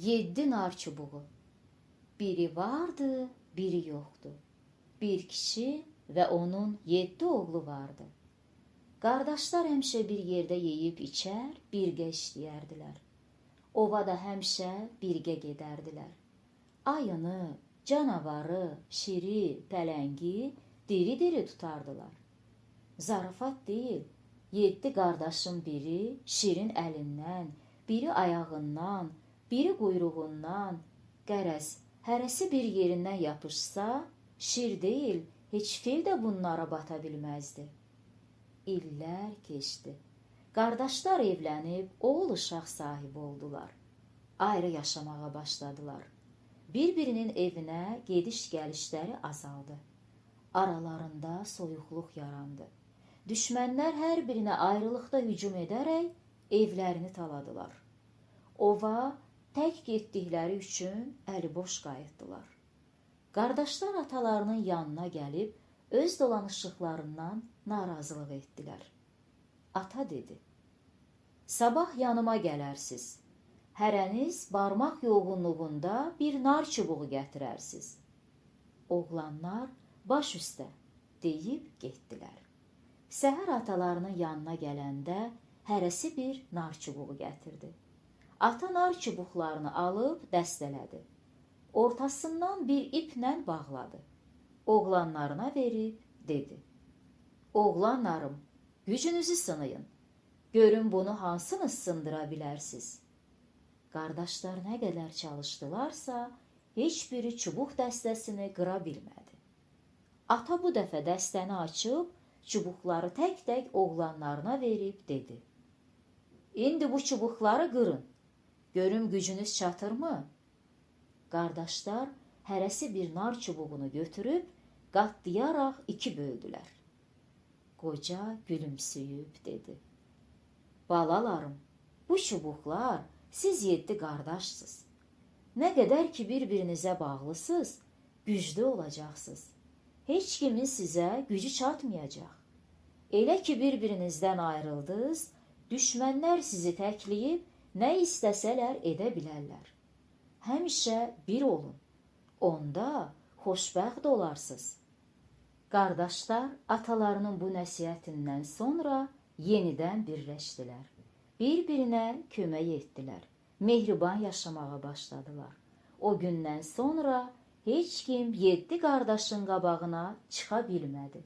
Yeddi nar çubuğu. Biri vardı, biri yoxdu. Bir kişi və onun 7 oğlu vardı. Qardaşlar həmişə bir yerdə yeyib içər, birgə işləyərdilər. Ova da həmişə birgə gedərdilər. Ayını, canavarı, şiri, pələngi diri-diri tutardılar. Zarafat deyil, 7 qardaşın biri şirin əlindən, biri ayağından, biri quyruğundan, qərəz, hərəsi bir yerindən yapışsa, şir deyil, heç fil də bunlara bata bilməzdi. İllər keçdi. Qardaşlar evlənib, oğul uşaq sahibi oldular. Ayrı yaşamağa başladılar. Bir-birinin evinə gediş-gəlişləri azaldı. Aralarında soyuqluq yarandı. Düşmənlər hər birinə ayrılıqda hücum edərək evlərini taladılar. Ova tək getdikləri üçün əliboş qayıtdılar. Qardaşlar atalarının yanına gəlib öz dolanışıqlarından narazılıq etdilər. Ata dedi: "Sabah yanıma gələrsiz. Hərəniz barmaq yoğunluğunda bir nar çubuğu gətirərsiz." Oğlanlar baş üstə deyib getdilər. Səhər atalarının yanına gələndə hərəsi bir nar çubuğu gətirdi. Ata nar çubuqlarını alıb dəstələdi. Ortasından bir iplə bağladı. Oğlanlarına verib dedi: "Oğlanlarım, gücünüzü sınayın. Görün bunu hansınız sındıra bilərsiz?" Qardaşlar nə qədər çalışdılarsa, heç biri çubuq dəstəsini qıra bilmədi. Ata bu dəfə dəstəni açıb, çubuqları tək-tək oğlanlarına verib dedi: "İndi bu çubuqları qırın. Görüm gücünüz çatırmı?" Qardaşlar hərəsi bir nar çubuğunu götürüb qatlayaraq iki böldülər. Qoca gülümsüyüb dedi: "Balalarım, bu çubuqlar siz 7 qardaşsınız. Nə qədər ki bir-birinizə bağlısınız, güclü olacaqsınız. Heç kimin sizə gücü çatmayacaq. Elə ki bir-birinizdən ayrıldınız, düşmənlər sizi təkləyib nə istəsələr edə bilərlər. Həmişə bir olun. Onda xoşbəxt olarsınız." Qardaşlar atalarının bu nəsihətindən sonra yenidən birləşdilər. Bir-birinə kömək etdilər. Mehriban yaşamağa başladılar. O gündən sonra heç kim 7 qardaşın qabağına çıxa bilmədi.